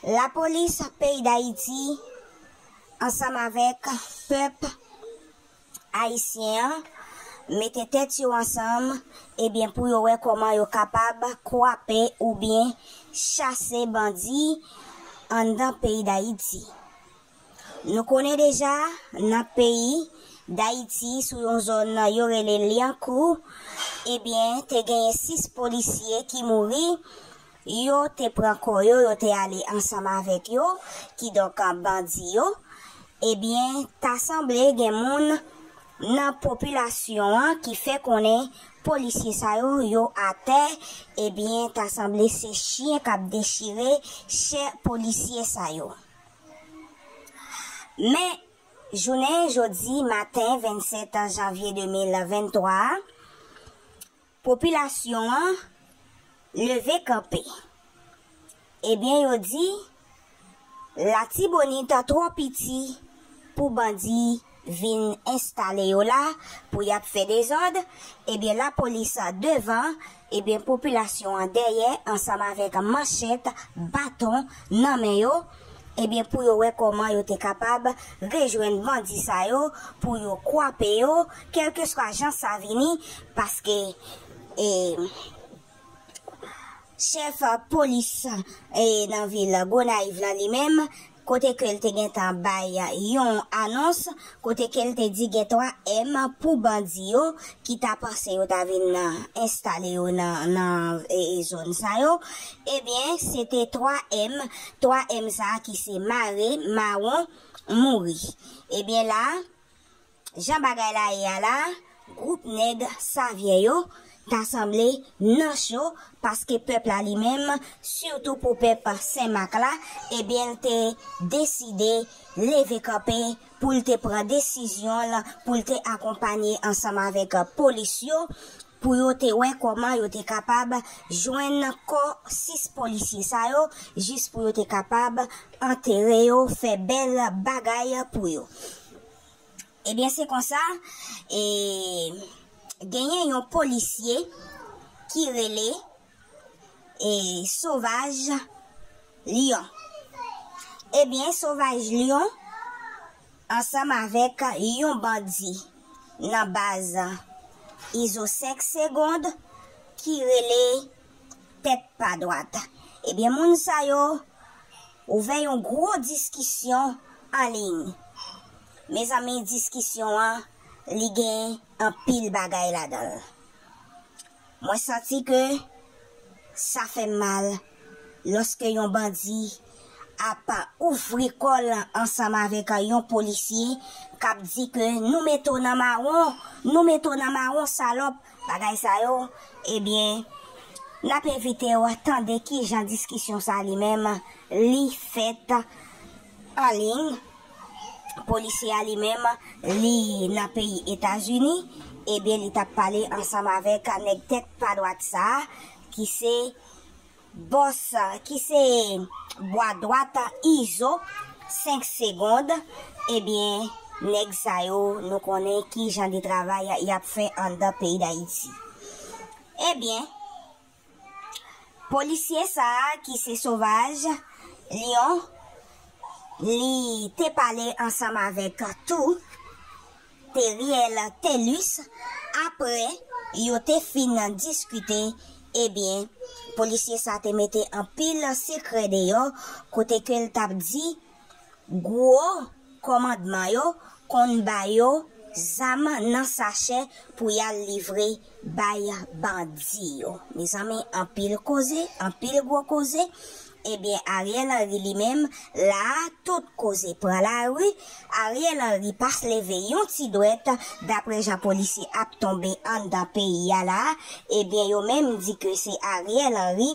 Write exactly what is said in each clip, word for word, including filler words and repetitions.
Lapolis peyi Dayiti ansanm avèk pèp ayisyen an mete tèt yo ansanm, ebyen, pou yo wè kòman yo kapab kwape oubyen chase bandi anndan peyi Dayiti. Nou konnen deja, nan peyi Dayiti, sou yon zòn yo rele Lyankou, ebyen, te genyen sis polisye ki mouri. Yo te pran kò yo, yo te ale ansanm avèk yo, kidonk, bandi yo. Ebyen, ta sanble gen moun nan popilasyon an ki fè konnen polisye sa yo, yo atè. Ebyen, ta sanble se chen k ap dechire chè polisye sa yo. Men, jounen jodi maten vennsèt janvye de mil venntwa a, popilasyon an leve kanpe. Ebyen, yo di Latibonit twò piti pou bandi vin enstale yo la, pou y ap fè dezòd. Ebyen, lapolis devan, ebyen, popilasyon an dèyè, ansanm avèk manchèt, baton nan men yo, ebyen, pou yo wè kòman yo te kapab rejwenn bandi sa yo, pou yo kwape yo, kèlkeswa jan sa vini, paske, e, chèf polis, e, nan vil Gonayiv la li menm, kote ke l te gentan bay yon anons, kote ke l te di gen twa M pou bandi yo ki ta panse yo ta vin, nan, enstale yo nan, nan, e, e, zòn sa yo. Ebyen, se te twa M, twa M sa a ki se mare, mawon, mouri. Ebyen, la, jan bagay la ye a la, gwoup nèg Savyen yo ta sanble nan cho, paske pèp la li menm, sitou pou pèp Senmak la, ebyen, l te deside leve kanpe pou l te pran desizyon l, pou l te akonpanye ansanm avèk polis yo, pou yo te wè kòman yo te kapab jwenn kò sis polisye sa yo, jis pou yo te kapab antere yo, fè bèl bagay pou yo. Ebyen, se konsa, e, genyen yon polisye ki rele, e, Sovaj Lyon. Ebyen, Sovaj Lyon, ansanm avèk yon bandi nan baz Izo Senk Segond, ki rele Tèt Pa Dwat. Ebyen, moun sa yo ouvè yon gwo diskisyon an liy. Mezanmi, diskisyon an, li gen anpil bagay ladan l. Mwen santi ke sa fè m mal lòske yon bandi ap ouvri kò l ansanm avèk yon polisye k ap di ke nou mete w nan mawon, nou mete w nan mawon, salòp, bagay sa yo, ebyen, n ap envite w tande kijan diskisyon sa li menm li fèt an liy. Polisye a li menm, li nan peyi Etazini, ebyen, li t ap pale ansanm avèk nèg Tèt Pa Dwat sa a, ki se bòs, ki se bwa dwat Izo Senk Segond. Ebyen, nèg sa yo, nou konnen kijan de travay y ap fè anndan peyi Dayiti. Ebyen, polisye sa a ki se Sovaj Lyon, li te pale ansanm avèk tou Teriel Telus. Apre yo te fin diskite, ebyen, polisye sa te mete anpil sekrè deyò, kote ke l t ap di gwo kòmandman yo konn ba yo zam nan sachè pou y al livre bay bandi yo. Mezanmi, anpil koze, anpil gwo koze. Ebyen, Ariel Henry li menm, la a, tout koze pran lari. Ariel Henry pa leve yon ti dwèt, daprè jan polisye ap tonbe anndan peyi a la a. Ebyen, yo menm di ke se Ariel Henry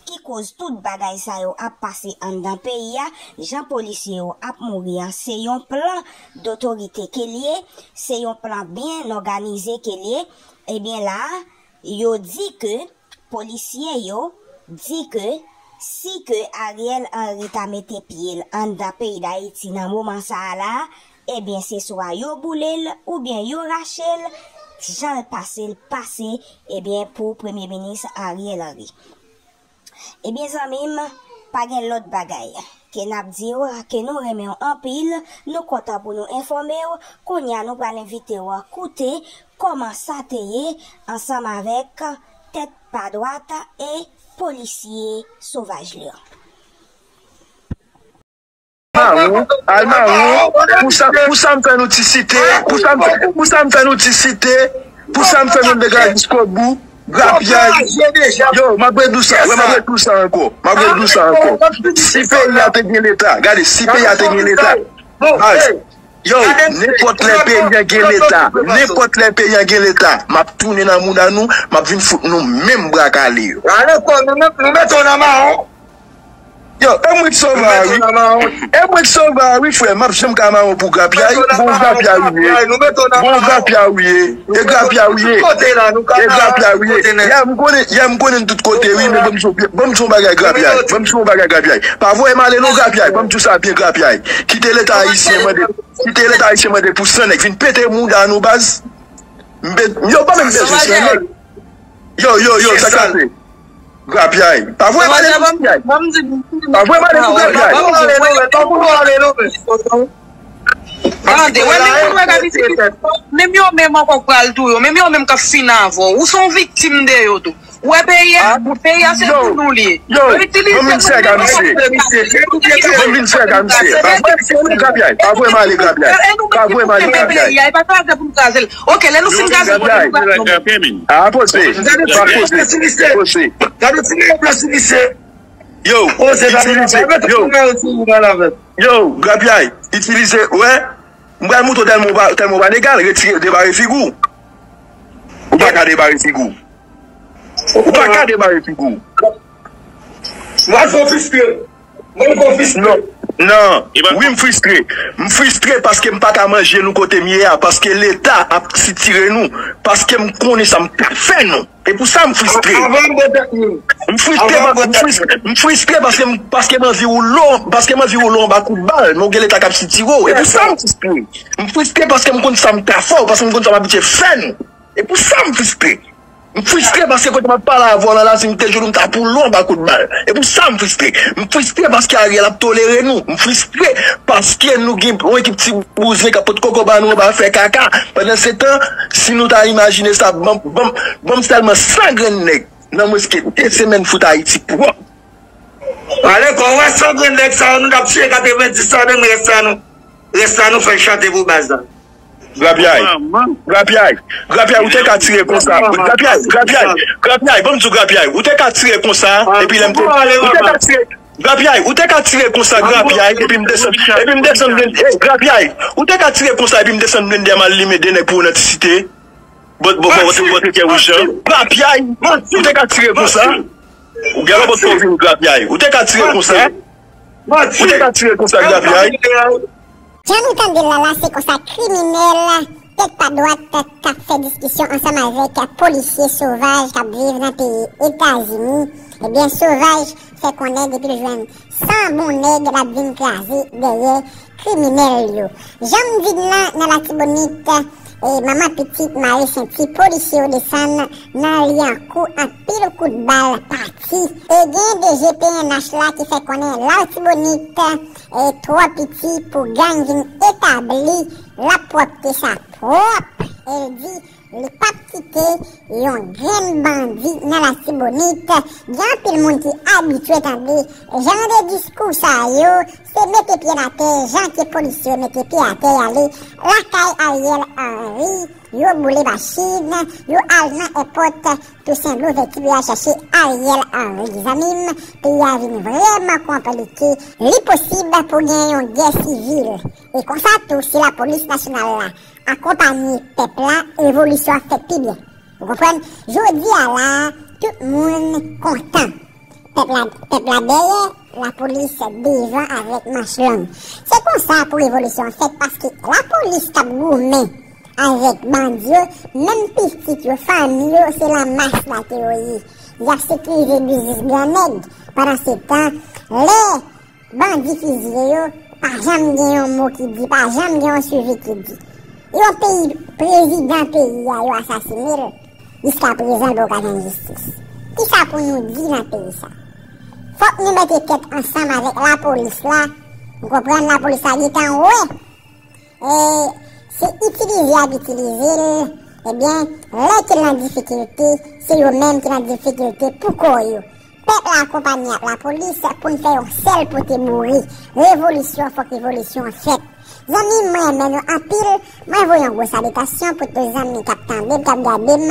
ki koz tout bagay sa yo ap pase anndan peyi a, jan polisye yo ap mouri an, se yon plan dotorite ke l ye, se yon plan byen òganize ke l ye. Ebyen, la a, yo di ke, polisye yo di ke si ke Ariel Henry ta mete pye l anndan peyi Dayiti nan moman sa a la, ebyen, se swa yo boule l oubyen yo rache l, jan l pase l pase, ebyen, pou Premye Minis Ariel Henry. Ebyen, zanmi m, Pa gen lòt bagay ke n ap di w ke nou renmen w anpil, nou kontan pou nou enfòme w. Kounye a nou pral envite w koute kòman sa te ye ansanm avèk tèt pa dwat e polisye sovaj li an. Mawon, al mawon, pou sa, pou sa m fè nou ti site, pou sa m fè, pou sa m fè nou ti site, pou sa m fè nou degaje jiskobou, grapyay. Yo, m ap redou sa, wi, m ap redou sa ankò, m ap redou sa ankò. Si peyi a te gen leta, gade, si peyi a te gen leta, baz, yo, nenpòt lè peyi a gen leta, nenpòt lè peyi a gen leta, m ap tounen nan mouda nou, m ap vin fout nou menm bra kale yo. Gade ankò, nou mete w nan mawon. Yo, e mwen k sova a wi. E mwen k sova a wi, frè. M ap janm ka mawon pou grapyay. Bon, grapyay ou ye. Bon, grapyay ou ye. E grapyay ou ye. E grapyay ou ye. Yè m konnen, yè m konnen n tout kote wi, men ban m di w, ban m di w yon bagay grapyay. Ban m di w yon bagay grapyay. Pa voye m ale non grapyay. Ban m di w sa byen grapyay. Kite leta ayisyen mande, kite leta ayisyen mande pou san nèg vin pete mouda nou baz. M be-, yo pa menm bezwen san nèg. Yo, yo, yo, sa k pase? Grapyay. Pa voye m ale non grapyay. Pa voye m ale non grapyay. Tande, wè menm moun wè k ap itilize, menm yo menm ankò k pral touye w, menm yo menm k ap fin avè w, ou se yon viktim de yo tou. Ou wè peyi a, peyi a se pou nou li ye. Yo itilize nou menm ankò. Ban m vin fè ka misye. Pa voye m ale grapyay. Pa voye m ale grapyay. Pa voye m ale grapyay. Peyi a, e pa kraze pou nou kraze l. Ok, lè nou fin kraze l, kote nou pral tonbe? A poze. Pa poze. Poze. Gade ti nèg la sou misye. Yo, itilize. Yo. Yo, grapyay. Itilize. Wè. M pral moutre w tèlman w pa, tèlman w pa legal. Retire, debare figi w. Ou pa ka debare figi w. Ou pa ka debare figi w. Mwen konfiske. Mwen konfiske. Non. Non. Wi, m fristre. M fristre paske m pa ka manje nou kote m ye a, paske leta ap sitire nou, paske m konnen sa m ka fè nou. E pou sa m fristre. M fristre, m fristre, m fristre paske m, paske m anvi woule w, paske m anvi woule w anba kout bal, men w gen leta k ap sitire w. E pou sa m fristre. M fristre paske m konn sa m ka fè w, paske m konn sa m abitye fè nou. E pou sa m fristre. M fristre paske kote m ap pale avè w la, la, si m te jwenn ou, m t ap woule w anba kout bal. E pou sa m fristre. M fristre paske Ariel ap tolere nou. M fristre paske nou gen yon ekip ti bouzen k ap pot koko ba nou anba fè kaka. Pandansetan, si nou ta imajine sa, ban m, ban m, ban m sèlman san grenn nèg nan mwens ke de semèn fout Ayiti pwòp. Pale kò w, wè san grenn nèg sa yo, nou t ap tiye katrevenndis sa, menm rès la nou, rès la nou fè l chante pou baz la. Grapyay. Grapyay. Grapyay, ou te ka tire konsa. Grapyay, grapyay, grapyay, ban m di w grapyay. Ou te ka tire konsa, epi lè m te, ou te ka tire, grapyay, ou te ka tire konsa, grapyay, epi m desann, epi m desann, eh, grapyay, ou te ka tire konsa, epi m desann blende a m al limen de nèg pou ou nan ti site. Bòt, bòt, bòt, bòt, kè wouj lan. Grapyay, ou te ka tire konsa. Ou gen lòt bòt pou vin grapyay. Ou te ka tire konsa. Ou te ka tire konsa grapyay. Jan nou tande l la la, se konsa kriminèl tèt pa dwat k ap fè diskisyon ansanm avèk polisye sovaj k ap viv nan peyi Etazini. Ebyen, sovaj fè konnen depi l jwenn san bon nèg, l ap vin kraze dèyè kriminèl yo. Jan m di n lan nan Latibonit, e manman pitit mare senti polisye yo desann nan Lyankou, anpil kout bal pati. E gen D G P N H la ki fè konnen Latibonit e twò piti pou gang vin etabli lapwòpte sa pwòp. E l di li p ap kite yon grenn bandi nan Latibonit. Gen anpil moun ki abitye tande jan de diskou sa yo, se mete pye n atè, jan ke polisye yo mete pye atè y ale lakay Ariel Henry, yo boule machin, yo al nan èpòt Toussaint Louverture pou y al chèche Ariel Henry. Zanmi m, peyi a vin vrèman konplike. Li posib pou gen yon gè sivil. E konsa tou, si lapolis nasyonal la akonpanye pèp la, evolisyon ap fèt pi byen. Ou konprann? Jodi a la, tout moun kontan. Pèp la, pèp la dèyè, lapolis devan avèk manch long. Se konsa pou revolisyon an fèt, paske lapolis k ap goumen avèk bandi yo, menm pitit yo, fanmi yo, se nan mas la ke yo ye. Y ap sekirize biznis gran nèg. Pandansetan, lè bandi fiziye yo, pa janm gen yon mo ki di, pa janm gen yon swivi ki di. Yon peyi, prezidan peyi a, yo asasine l, jiskaprezan l poko ka jwenn jistis. Kisa pou nou di nan peyi sa? Fòk nou mete tèt ansanm avèk lapolis la. Ou konprann, lapolis la gentan wè. E se itilize y ap itilize l. Ebyen, lè ke l nan difikilte, se yo menm ki nan difikilte pou kò yo. Pèp la akonpaye ak lapolis pou n fè yon sèl pote boure. Revolisyon, fòk revolisyon an fèt. Zanmi m, mwen renmen nou anpil. Mwen voye yon gwo salitasyon pou tout zanmi k ap tande m, k ap gade m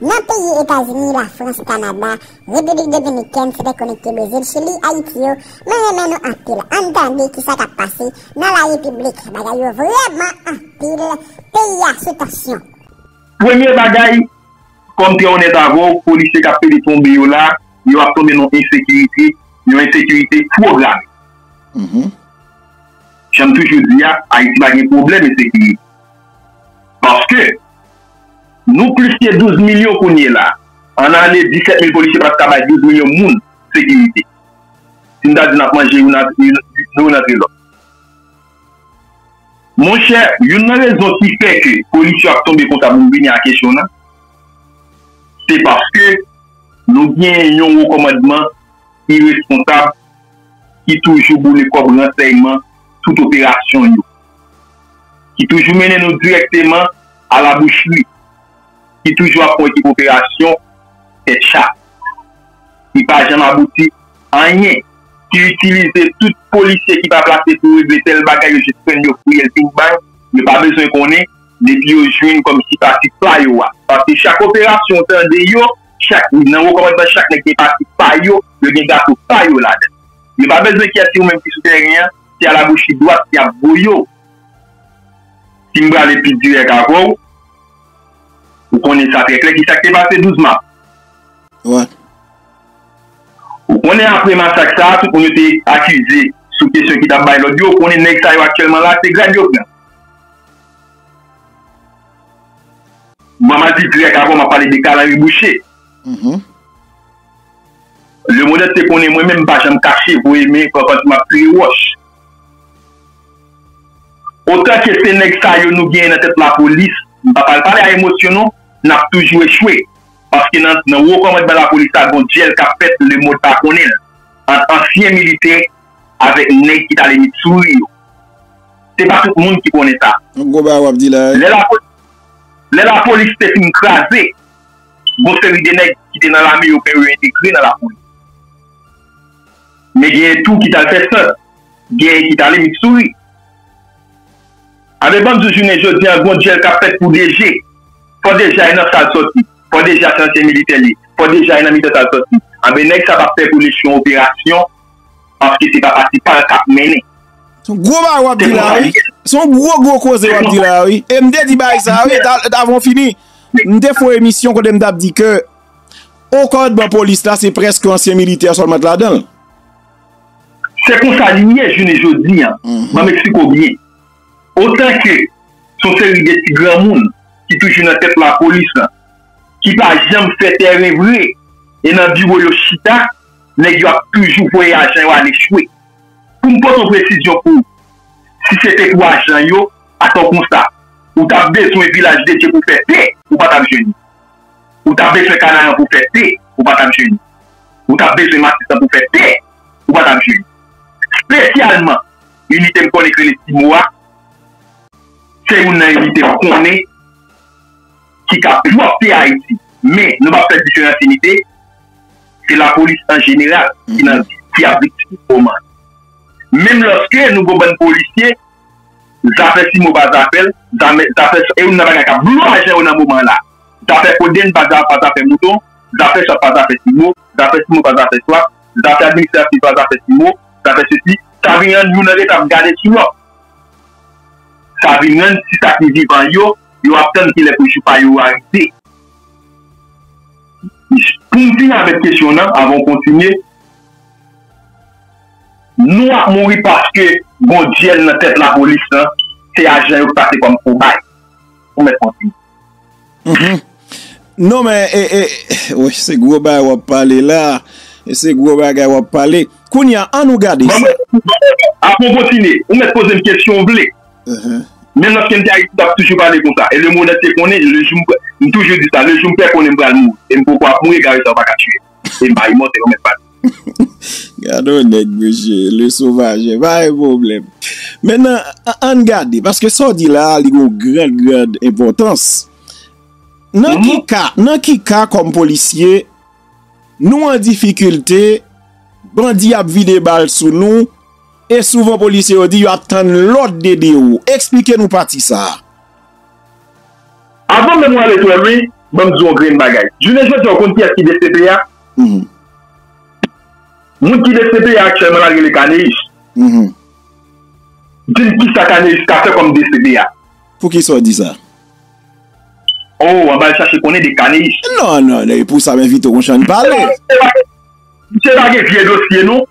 nan peyi Etazini, Lafrans, Kanada, Repiblik Dominikèn, Sentèkonekte, Brezil, Chili, Ayiti yo. Mwen renmen nou anpil. Ann tande kisa k ap pase nan larepiblik. Bagay yo vrèman anpil. Peyi a sou tansyon. Premye bagay, kòm m te onèt avè w, polisye k ap pede tonbe yo la, yo ap tonbe nan ensekirite, yon ensekirite pwograme. Jan m toujou di a, Ayiti pa gen pwoblèm ensekirite. Paske nou plis ke douz milyon kounye la. An ane, disèt mil polisye pa t ka bay douz milyon moun sekirite. Si n ta di n ap manje youn antre lòt. Monchè, youn nan rezon ki fè ke polisye ap tonbe konsa pou m vini a kesyon w lan, se paske nou gen yon wo kòmandman iresponsab ki toujou boule kòb ransèyman tout operasyon yo, ki toujou mennen nou dirèkteman alabouchri, ki toujou ap fè yon ekip operasyon tèt cha, ki pa janm abouti anyen, ki itilize tout polisye ki pa plase pou regle tèl bagay, yo jis pran yo fouye l ping bang, yo pa bezwen konnen, depi yo jwenn kòmsi pati pa yo a. Paske chak operasyon w tande yo, chak nan wo kòmandman chak nèg gen pati pa yo, yo gen gato pa yo ladan. Yo pa bezwen kiyès ki ou menm ki sou tèren an, se alabouchi dwat y ap voye w. Si m prale pi dirèk avè w, ou konnen sa trè klè, kisa k te pase douz mas. Ou konnen apre masak sa a, tout moun yo te akize sou kesyon ki t ap bay lòd yo, ou konnen nèg sa yo aktyèlman la, se grad yo pran. Mwen m a di dirèk avè w, m ap pale de Kalanri Bouche. Lemond te konnen mwen menm m pa janm kache voye men pran panti m ap tire wòch. Otan ke se nèg sa yo nou genyen nan tèt lapolis, m pa pral pale a emosyon non, n ap toujou echwe. Paske nan, nan wo kòmandman lapolis la, gon dyèl k ap fèt, lemond pa konnen l, ant ansyen militè avèk nèg ki t ale Mitsouri yo. Se pa tout moun ki konnen sa. Yon gwo bagay w ap di la wi. Lè lapo, lè lapolis te fin kraze, gon seri de nèg ki te nan lame yo pran yo entegre nan lapolis. Men genyen tou ki t al fè sant, genyen ki t ale Mitsouri. Anben ban m di w jounen jodi a, gon dyèl k ap fèt pou DG. Fò DG al nan sa l sòti. Fò DG se ansyen militè li. Fò DG al nan mitan sa l sòti. Anben nèg sa p ap fè pou lechwe yon operasyon paske se pa pati pa l k ap mennen. Se yon gwo bagay w ap di la wi. Se yon gwo gwo koze w ap di la wi. E m te di bagay sa wi, avan w fini. M te fè yon emisyon kote m t ap di ke wo kòmandman polis la se prèske ansyen militè sèlman t ladan l. Se konsa li ye jounen jodi a. Ban m eksplike w byen. Otan ke se yon seri de ti granmoun ki toujou nan tèt lapolis lan, ki pa janm fè tèren vre, e nan biwo yo chita, nèg yo ap toujou voye ajan yo al echwe. Pou m pote yon presizyon pou ou, si se te pou ajan yo, atò konsa, ou t ap bezwen Vilaj de Dye pou fè pè, ou pa t ap jwenn li. Ou t ap bezwen Kanaran pou fè pè, ou pa t ap jwenn li. Ou t ap bezwen Matisan pou fè pè, ou pa t ap jwenn li. Espesyalman, inite m konnen k rele Timo a, se youn nan inite m konnen ki ka pwòpte Ayiti. Men, nou p ap fè diferans inite, se lapolis an jeneral ki nan, ki ap viktim moman. Menm lòske nou gon bann polisye, zafè Timo pa zafè l, zafè, zafè, e youn nan bagay k ap blo ajan yo nan moman la. Zafè kodenn pa za-, pa zafè mouton, zafè swaf pa zafè Timo, zafè Timo pa zafè swaf, zafè administratif pa zafè Timo, zafè sesi, sa vin rann youn an leta ap gade sou lòt. Sa vin rann ti sa ki vivan yo, yo ap tann kilè pou jou pa yo a rive. Pou m fini avèk kesyon w lan, avan w kontinye, nou ap mouri paske gon dyèl nan tèt lapolis lan, se ajan yo k pase kòm kobay. Ou mèt kontinye. Non men, e, e, wi, se gwo bagay w ap pale la. E se gwo bagay w ap pale. Kounye a, ann nou gade sa. Avan w kontinye, ou mèt poze m kesyon w vle. Menm lòske m te Ayiti, m t ap toujou pale konsa. E Lemond te konnen, lejou m, m toujou di sa, lejou m pè konnen m pral mouri. E m poko ap mouri, egare sa yo pa ka tiye m. E m pa imòtèl, ou mèt pale. Gade yon nèg, mesye, le sovaje, pa gen pwoblèm. Mentnan, a- ann gade, paske sa w di la, li gon gran, gran enpòtans. Nan ki ka, nan ki ka kòm polisye, nou an difikilte, bandi ap vide bal sou nou, e souvan polisye yo di yo ap tann lòd de dewo. Eksplike nou pati sa a. Avan menm w ale twè lwen, ban m di w yon grenn bagay. Jounen jodi a, w konn kiyès ki D C P a? Mhm, Moun ki D C P a aktyèlman la rele Kaneyis. mhm. Di m kisa Kaneyis ka fè kòm D C P a? Poukisa w di sa? Oh, anba l chache konnen de Kaneyis. Non, non, non, e pou sa m envite w konn chan pale. Misye pa gen vye dosye non.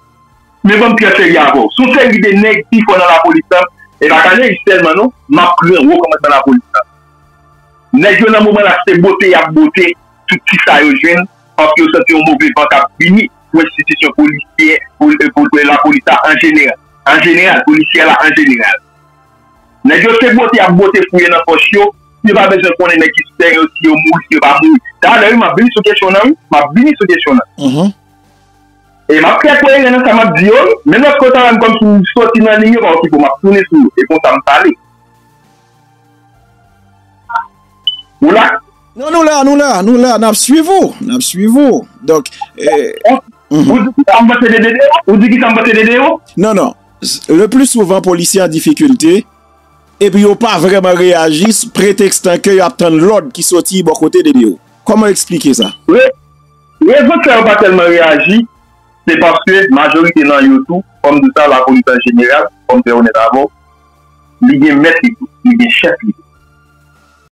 Men ban m trè serye avè w. Se yon seri de nèg ki fò nan lapolis la. E pa Kaneyis sèlman non. M ap pran wo kòmansman lapolis la. Nèg yo nan moman la se bote y ap bote tout ti sa yo jwenn paske yo santi yon move van k ap vini pou enstitisyon polisyè, pou, pou, pou lapolis la an jeneral. An jeneral, polisyè la an jeneral. Nèg yo se bote y ap bote fouye nan pòch yo, yo pa bezwen konnen nèg ki sou tèren yo, si yo mouri, si yo pa mouri. Talè wi, m ap vini sou kesyon nan wi, m ap vini sou kesyon nan. Mhm. E m ap trè koeran nan sa m ap di yo wi, men lòt kote a menm kòmsi m soti nan liy yo pa okipe w, m ap tounen sou yo, e konsa m pale. Ou la? Non, nou la, nou la, nou la, n ap swiv ou, n ap swiv ou. Donk, eh, mhm. Ou di ki sa m panse de D D O? Ou di ki sa m panse de D D O? Non, non. Le pli souvan, polisye an difikilte, epi yo pa vrèman reyaji, pretekstan ke y ap tann lòd ki soti bò kote D D O. Kòman w eksplike sa? Re- Rezon k fè yo pa tèlman reyaji, se paske majorite nan yo tou, kòm di sa, lapolis an jeneral, kòm trè onèt avè w, li gen mèt li tou, li gen chèf li tou.